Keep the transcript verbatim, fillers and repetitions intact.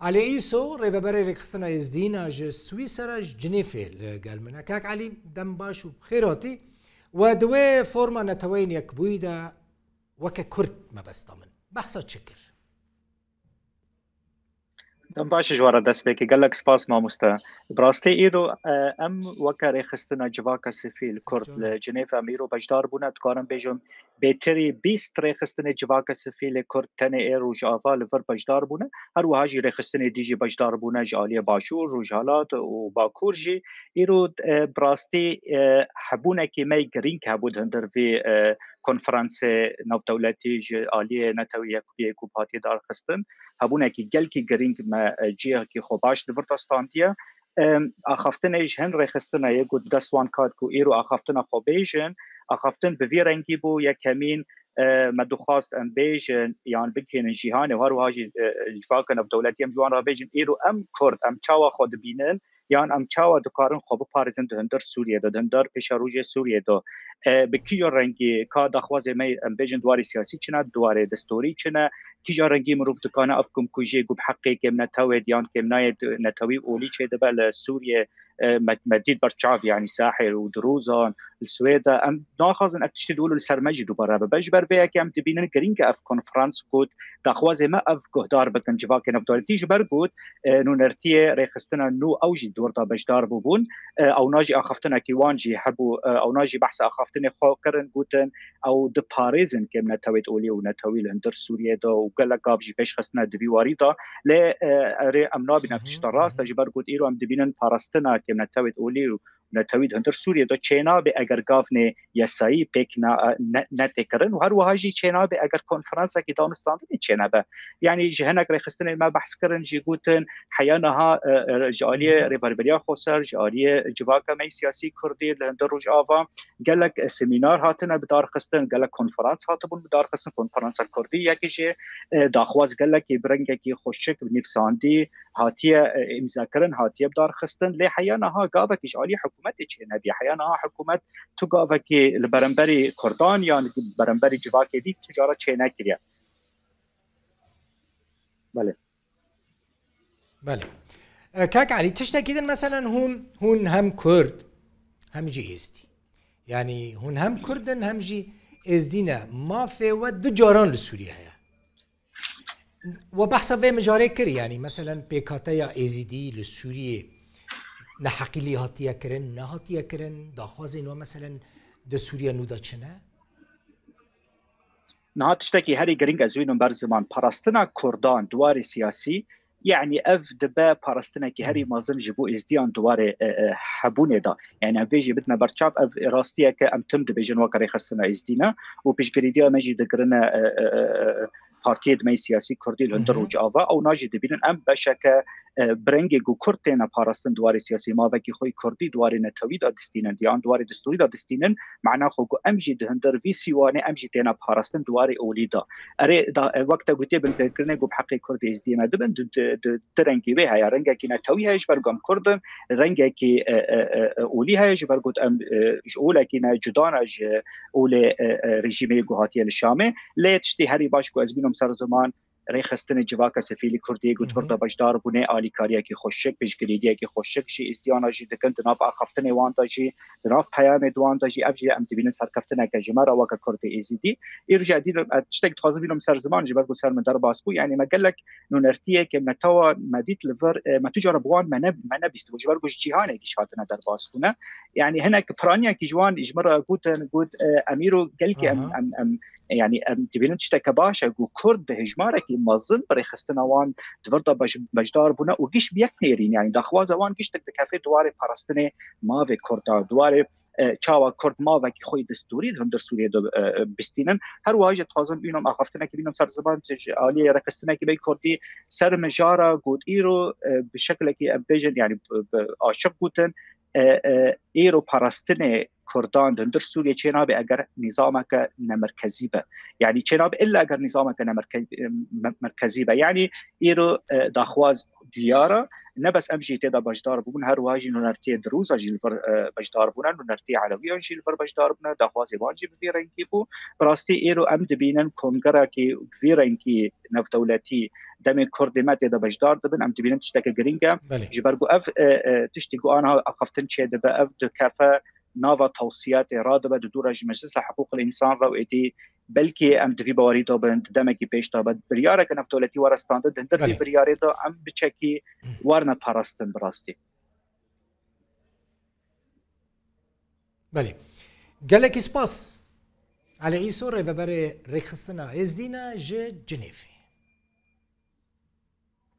Alî Îso, rêveberê Rêxistina Êzdîna ji Swîsera, ji Cinêfê li gel min e. Kak Alî, dem baş û bi xêr hatî. We di wê forma Neteweyên Yekbûyî de weke Kurd mebesta min behsa çi kir? Dem baş ji we re dest pê ke. Gelek spas mamoste. Bi rastî îro, e, em weke rêxistina civaka sivîl Kurd li Cinêf em îro beşdar bûne, dikarim bêjim bêtirî bîst rêxistinê civaka sivîlê Kurd tenê ê Rojava li vir beşdar bûne. Her wiha jî rêxistinê dî jî beşdar bûne ji aliyê Başûr, Rojhilat û Bakur jî. Îro, e, bi rastî, e, hebûnekî me girîng hebû di hundir vî, e, konferansê navdewletî ji aliyê Netewî Yekbûyê ku hatiye darxistin. Hebûnekî gelkî girîng me, e, cihekî xwe baş li vir de standiye. Em, axaftinê ji hin rêxistina yê ku dest wan kat ku îro axaftina xwe bêjin, axaftin bi vî rengî bû, yekemîn, e, me dixwast em bêjin yan bigihînin cîhanê û her wiha jî, e, civaka navdewletî em ji wan re bêjin, îro em Kurd, em çawa xwe dibînin, yan em çawa dikarin xwe biparêzin di hundir Sûriyê de, di hundir pêşerojê Sûriyê de. E, bi kîja rengî ka daxwazê me, em bêjin, di warê siyasî çi ne, di warê destorî çi ne, kîja rengî mirov dikane ev kumkujiyê ku bi heqê kêmnetewê yan kêmnayê netewî olî çêdibe li Sûriyê, e, me, me dît berçav, yanî Sahel û Dirûzan, li Swêda. Em naxwazin ev tiştî dûl li ser me jî dubare bibe. Ji ber vê yekê em dibînin girîng e ev konferans ku daxwazê me ev guhdar bikin civakê navdewletî, ji ber ku, e, nûnertiyê rêxistina nû ew jî di wir de beşdar bûbûn. E, ewna jî axaftinekî wan jî hebû, e, ewna jî behsa axaftinê xwe kirin, gotin ew diparêzin kêmnetewêt olî û netewî li hundir Sûriyê de û gelek gav jî pêş xistine di vî warî de. Lê, e, erê em nabînin ev tişta rast e, ji ber ku îro em dibînin parastina kêmnetewêt olî û netewî di hundir Sûriyê de çênabe eger gavnê yasayî pêk ne, ne, netê kirin û her wiha jî çênabe eger konferansekî danûstandinê çênebe. Yanî ji hinek rêxistinên me behs kirin jî gotin heya niha, e, e, ji aliyê Rêverberiya Xweser, ji aliyê civaka me yê siyasî Kurdî li hundir Rojava gelek, e, semînar hatine bidarxistin, gelek konferans hatibûn bidarxistin, konferansa Kurdî yekî jî, e, daxwaz gelekî bi rengekî xweşik, bi nivsandî hatiye, e, îmzakirin, hatiye bidarxistin. Lê heya niha gavekî ji alî hikûmetê çênebî. Heya niha hikûmet tu gavekî li beramberî Kurdan yan li beramberî civakê dî tu cara çênekiriye. Belê. Belê. E, Kak Elî, tiştekî din, meselen hûn, hûn hem Kurd, hem jî Êzdî. Yanî hûn hem Kurd in, hem jî Êzdî ne. Mafê we du caran li Sûriyê heye. We behsa vê mijarê kir, yanî meselen pêkhateya Êzîdî li Sûriyê neheqî lê hatiye kirin, nehatiye kirin, daxwazên we meselen di Sûriya nû de çi ne? Niha tiştekî herî girîng ez wînim ber ziman, parastina Kurdan di warê siyasî, yanî ev dibe parastinekî herî mezin ji bo Êzdiyan di warê, e, e, hebûnê de. Yanî em vê jî bidine berçav, ev rastiyeke em tim dibêjin weke rêxistina Êzdî ne û piştgirîdiya me jî digirine, e, e, e, e, partiyê di me siyasî Kurdî li hundir Rojava. Ewna jî dibînin em beşeke, e, bi rengê ku Kurd têne parastin di warê siyasî, mavekî xwe yê Kurdî di warê netewî de distînin, yan di warê destûrî de distînin, mana xwe ku em jî di hundir vî sîwanê em jî têne parastin di warê olî de. Erê, da, e, wek te gotê binpêkirinê ku bi heqê Kurd Êzdiyê me dibin, di, di, di, di rengî wê heye. Rengekî netewî heye ji ber ku em Kurd in, rengekî, e, e, e, e, olî heye ji ber ku em, e, ji olekî ne cuda ne ji olê, e, e, rejîmê ku hatiye li Şamê. Lê tiştê herî baş ku ez bînim ser ziman, rêxistinê civaka sivîlî Kurdî ku di vir de beşdar bûne, alîkariyekî xweşik, piştgirîdiyekî xweşik jî Êzdiyana jî dikin, di nav axaftinê wan de jî, di nav peyamê di wan de jî, ev jî em dibînin serkeftineke ji me re weke Kurdê Êzidî. Îro jî ez dînim, ez tiştek dixwazim bînim ser ziman, ji ber ku ser min derbas bû, yanî me gelek nûnertiyê kêmnetewa me dît li vir, e, me tu cara bi wan me ne, me nebîstibû, ji ber ku ji cîhanê giş hatine derbas bûne. Yanî hinek piraniyekî ji wan ji min re gotin, got, e, em îro gelkî em, em, em, yanî em dibînin tişteke baş e ku Kurd bi hejmarekî mezin bi rêxistina wan di vir de beş-, beşdar bûne û giş bi yek nêrîn, yanî daxwaza wan giştek dikeve di warê parastinê mavê Kurda, di warê, e, çawa Kurd mavekî xwe yê destûrî di hundir Sûriyê de, e, e, bistînin. Her wiha jî dixwazim bînim axaftinekî bînim ser ziman ji aliyê rêxistinekî me yê Kurdî ser mijara got îro, e, bi şeklekî em bêjin, yanî bi, bi aşiq gotin, e, e, îro parastinê Kurdan di hundir Sûriyê çênabe eger nîzameke nemerkezî be. Yanî çênabe illa eger nîzameke nemerke-, e, me-, merkezî be. Yanî îro, e, daxwaz diyar e. Ne bes em jî tê de beşdar bûbûn, her wiha jî nûnertiyê Dirûza jî li vir, e, beşdar bûne, nûnertiyê Elewiyan jî li vir beşdar bûne, daxwazê wan jî bi vî rengî bû. Bi rastî îro em dibînin kongerekî bi vî rengî navdewletî demê Kurdê me tê de beşdar dibin, em dibînin tişteke girîng e. Belê. Ji ber ku ev e, e, tiştî ku aniha axaftin çêdibe, ev dikefe nava tewsiyatê radibe, di dû re ji Meclisa Hiqûqil Însan re û êdî belkî em di vî bawerî de bin, di demekî pêş de be, biryareke navdewletî were standin, di hindir vî Belê. biryarê de em biçekî werine parastin bi rastî. Belê. Gelekî spas. Elî Îso, rêveberê Rêxistina Êzdî ne ji Cinêvê.